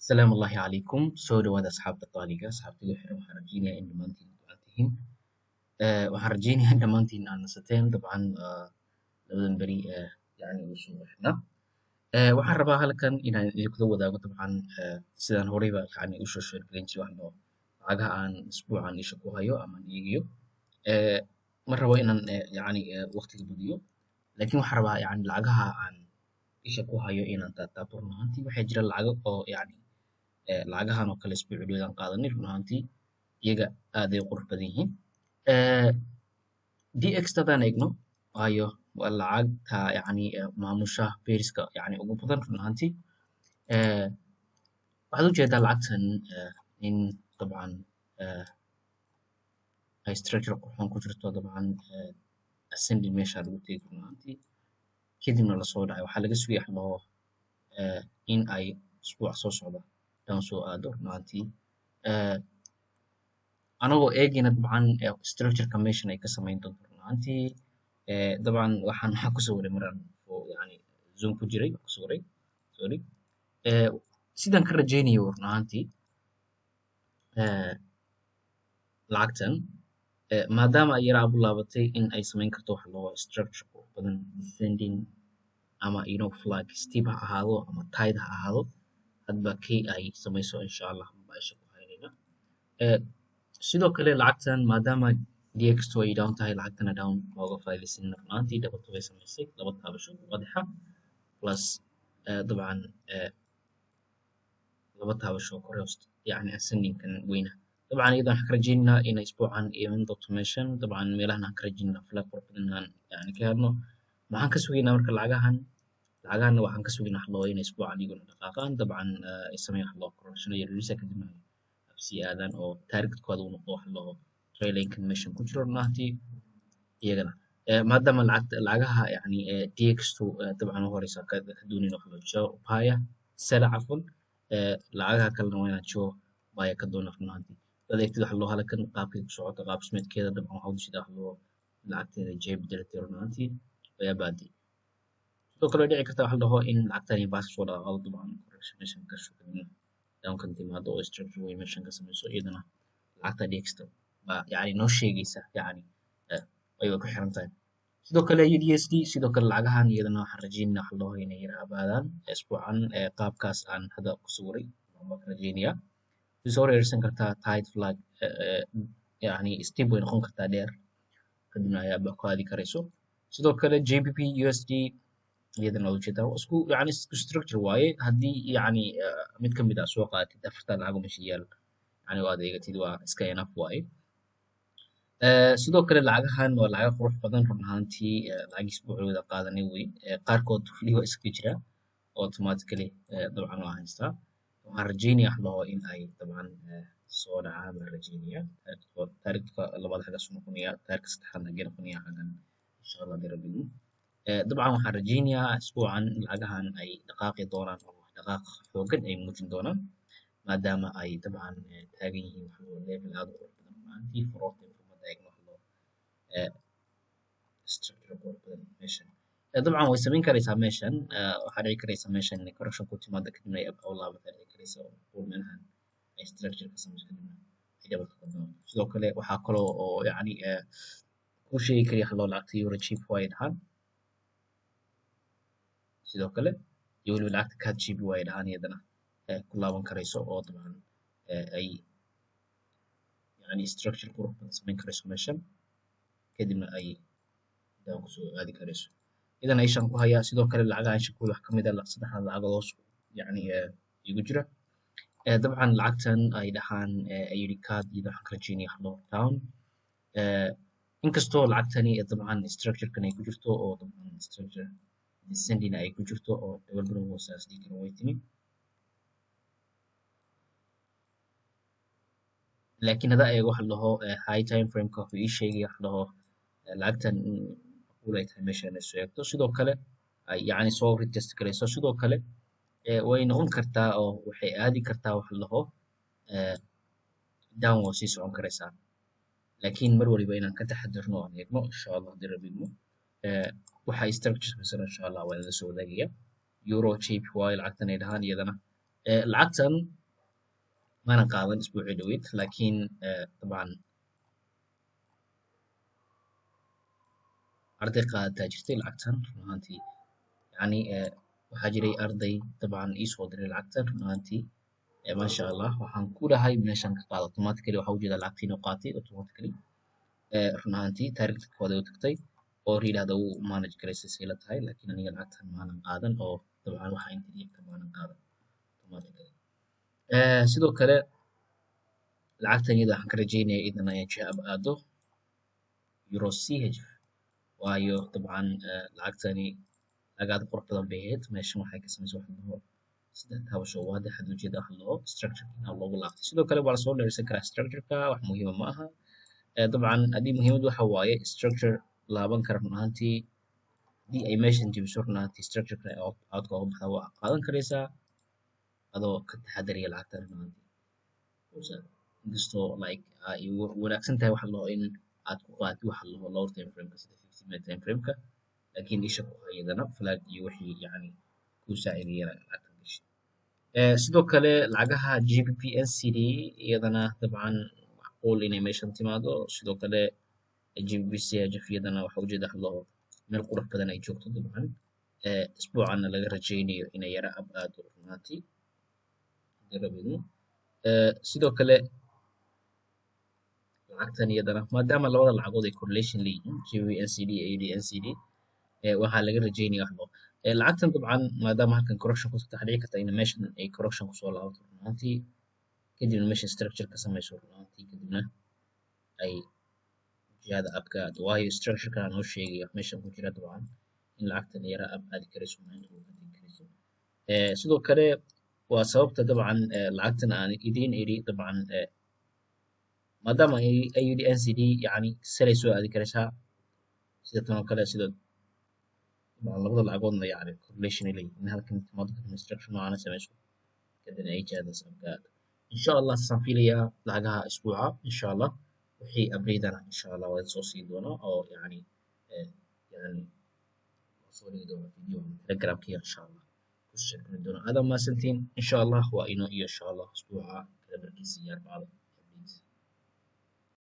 Asalaamu Allaahi calaykum. Soo dhawaada asxaabta qaaliga, asxaabtayda xiran. Waxaan rajeynayaa in dhammaantiin ducan tihiin. Waxaan rajeynayaa in dhammaantiin aad nasateen. Dabcan labadan beri yani uu soo xirnaa. Waxaan rabaa halkan inaan idinkula wadaago, dabcan sidaan horeyba yani usoo sheergelin jiray, wax loo lacagaha aan isbuucan isha ku hayo ama aan eegayo. Ma rabo inaan yani waqtiga badiyo, laakiin waxaan rabaa yani lacagaha aan isha ku hayo inaan taataabto. Run ahaantii waxaa jira lacago oo yani lacagahan oo kale isbuuci dhowdaan qaadanay. Run ahaantii iyaga aad ay u qurux badan yihiin. DX haddaan eegno, waayo waa lacagta yani maamusha pairska yani ugu badan. Run ahaantii waxaad ujeedaa lacagtan in dabcan ay structure qurxoon ku jirto, dabcan ascending meesha lagu tegi. Run ahaantii kadibna lasoo dhacay, waxaa laga sugaya wax loo in ay isbuuca soo socda down soo aado. Run ahaantii anagoo eegayna dabcan structure-ka meeshan ay ka samayn doonto. Run ahaantii dabcan waxaan ku sawiray maraan oo yani Zoom ku jiray ku sawiray, sorry. Sidaan ka rajaynayo run ahaantii lacagtan maadaama ay yaraa u laabatay, in ay samayn karto wax loo structure qurux badan, descending ama flag steep ha ahaado ama tight ha ahaado, hadba kii ay samayso insha Allah baa isha ku haynayna. Sidoo kale lacagtan maadaama DX2 ay down tahay, lacagtana down looga faa'iidaysan. Run ahaantii double top ay samaysay, laba taabasho waadixa plus dabcan laba taabasho kore hoos, yani ascending-kan weyna. Dabcan iyada waxaan ka rajaynaynaa inay isbuucan iman doonto meeshan. Dabcan meelahan waxaan ka rajaynaynaa flag qurux badan inaan yani ka helno. Maxaan ka sugaynaa marka lacagahan? Lacagahanna waxaan ka sugaynaa wax loo inay isbuucan iyaguna dhaqaaqaan, dabcan ay sameeyaan wax loo correction iyo release, kadibna ay sii aadaan oo targetkooda uu noqdo wax loo trendline-kan meeshan ku jiro. Run ahaantii iyagana maadaama lacagta lacagaha yani DX2 dabcan u horeysa ka doonin wax loo jo buy sell, cafwan, lacagaha kalena waa inaan jo buy ka doona. Run ahaantii dad eegtid wax loo halkan qaabkay ku socoto, qaab dhismeedkeeda, dabcan waxaa ujeedaa wax loo lacagteeda jee bedelatay. Run ahaantii waa baadi. Sidoo kale way dhici kartaa wax la dhaho in lacagtani baas soo dhaqaaqdo, dabcan correction meeshan gasho, kadibna downkan timaado oo structure weyn meeshan ka samayso. Iyadana lacagta DX baa yani noo sheegaysa, yani ay ku xiran tahay. Sidoo kale USD, sidoo kale lacagahan iyadana waxaan rajaynaynaa wax loo inay yara abaadaan isbuucan qaabkaas aan hadda ku sawiray baan ka rajaynayaa. Way soo reersan kartaa tight flag, yani steep way noqon kartaa dheer, kadibna ayaa ku aadi karayso. Sidoo kale GBP USD iyadana waa ujeedaa, waa isku yani isku structure waaye. Haddii yani mid ka mid ah soo qaadatid afartan lacag oo meesha yaal, yani waad eegatid, waa iska enough waaye. Sidoo kale lacagahan waa lacago qurux badan. Run ahaantii lacag isbuucooda qaadanay wey. Qaarkood weli waa iska jira automatically, dabcan waa haystaa. Waxaan rajaynayaa wax laho in ay dabcan soo dhacaan baan rajaynayaa. Taariikhda labaad xaggaas noqonaya, taariikhda saddexaadna xaggee noqonaya xaggan insha Allah hadii Rabbi idmo. Dabcan waxaan rajaynayaa isbuucan lacagahan ay dhaqaaqi doonaan oo dhaqaaq xoogan ay muujin doonaan, maadaama ay dabcan taagan yihiin wax loo level aad u qurux badan. Run ahaantii 4 hour time frame hadda eegno, wax loo structure qurux badan meeshan dabcan way samayn karaysaa. Meeshan waxaa dhici karaysa meeshan inay correction ku timaado, kadibna ay up u laabataa dhici karaysa, oo macquul meelahan ay structure ka samayso, kadibna ay double ka doonto. Sidoo kale waxaa kaloo oo yacni kuu sheegi karaya wax loo lacagta euro JPY ay dhahaan, sidoo kale iyo weliba lacagta CAD JPY ay dhahaan, iyadana ku laaban karayso oo dabcan ay yani structure qurux badan samayn karayso meeshan, kadibna ay down kusoo aadi karayso. Idan ishaan ku hayaa. Sidoo kale lacagaha isha ku wax kamid ah saddexda lacagood hoos yani igu jira. Dabcan lacagtan ay dhahaan AUD CAD, iyada waxaan ka rajaynaya wax loo down, inkastoo lacagtani dabcan structure-kan ay ku jirto oo dabcan structure descending ay ku jirto oo double bottom hoose as dhihi karo way timi, laakiin hadda eego waxa la dhaho high time frame-ka, wuxuu ii sheegaya waxa la dhaho lacagtan in macquul ay tahay meeshan inay soo eegto, sidoo kale ay yacni soo retest garayso. Sidoo kale way noqon kartaa oo waxay aadi kartaa waxa la dhaho down, waa sii socon karaysaa, laakiin mar waliba inaan ka taxadirno aan eegno insha Allah haddii Rabbi idmo. Waxa structure samaysan insha Allah waa idin soo wadaagaya. Euro JPY lacagtan ay dhahaan iyadana Lacagtan maanan qaadan isbuucii dhaweyd, laakiin dabcan arday qaadataa jirtay lacagtan run ahaantii. Yani waxaa jiray arday dabcan ii soo diray lacagtan run ahaantii. Maasha Allah, waxaan ku dhahay meeshan ka qaado automatically. Waxaa ujeedaa lacagtii inuu qaatay automatically. Run ahaantii taariikhda koowaad ay u tagtay oo yidhahda uu manage garaysay say la tahay, laakiin aniga lacagtan maanan qaadan oo dabcan waxa entry maanan qaadan automatically. Sidoo kale lacagtan iyada waxaan ka rajeynaya idana inay jiha up aado euro CHF, waayo dabcan lacagtani lacag aad u qurux badan bay ahayd. Meeshan waxay ka samaysay wax la dhaho saddex taabasho waadix. Had ujeeda wax la dhaho structure loogu laabtay. Sidoo kale waa lasoo dheersan karaa structure-ka, wax muhiima ma aha. Dabcan haddii muhiimadu waxa waaye structure laaban kara run ahaantii. Haddii ay meeshan jebiso run ahaantii, structure-ka outka uga baxda, waa qaadan karaysaa adoo ka taxadaraya lacagta run ahaantii. Inkastoo like ay wanaagsan tahay waxa la dhaho in aad ku qaadatid waxa la dhaho lower time frame-ka sida 15 minute time frame-ka, laakiin isha ku hayadana flag iyo wixii yani kuu saacideeyana lacagtan gashi. Sidoo kale lacagaha GBP NZD iyadana dabcan macquul inay meeshan timaado. Sidoo kale GBP CHF iyadana waxa ujeeda waxa la dhaho meel qurux badan ay joogto dabcan. Isbuucanna laga rajeynayo inay yara up aado run ahaantii, haddii Rabbi idmo. Sidoo kale lacagtan iyadana, maadaama labada lacagood ay correlation leeyihiin, GBP NZD iyo AUD NZD, waxaa laga rajeynaya wax loo lacagtan dabcan maadaama halkan correction ku tagto, waxaa dhici karta in meeshan ay correction kusoo laabato run ahaantii, kadibna meesha structure ka samayso run ahaantii, kadibna ay jihada up ka aado, waayo structure-ka noo sheegaya meeshan ku jira dabcan in lacagtan yara up aadi karayso, inta ka tegi karayso. Sidoo kale waa sababta dabcan lacagtan aan idiin iri dabcan maadaama ay AUD NZD yani sell ay soo aadi karaysaa sida tan oo kale, sida dabcan labada lacagoodna yani correlation ay leeyihiin, in halkan timaado, kadibna structure noocan samayso, kadibna ay jihadaas up ka aado, insha Allah. Saasaan filayaa lacagaha isbuuca, insha Allah. Wixii update-ana insha Allah waan soo siin doonaa oo yani soo dhigi doonaa video Telegramkiga, insha Allah ku share gari doonaa. Aad mahadsantihiin, insha Allah. Waa inoo iyo insha Allah isbuuca kala barkiisa iyo Arbacada.